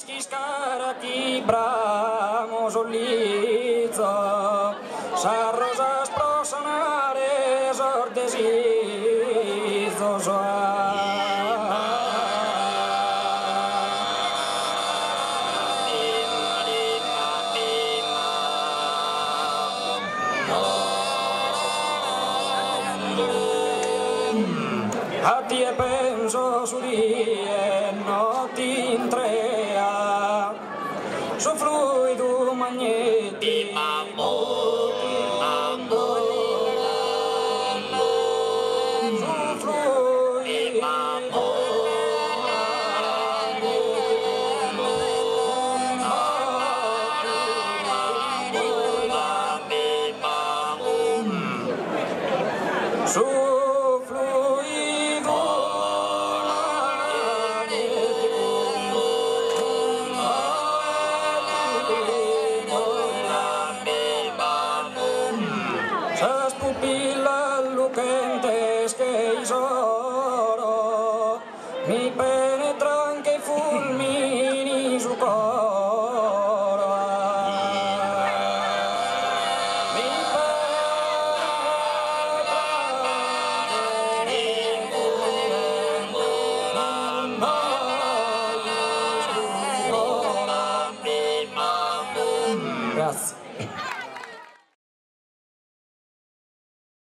Ischis cara chi bramo sos lizos, sas rosas pro sanare sos desizos. A tie penso su die e notte intrea, su fluidu magneticu. Su fluidu magneticu. Sas pupillas luchentes che-i s'oro mi penetran che fulmini su coro. Mi penetran che fulmini su coro. Grazie.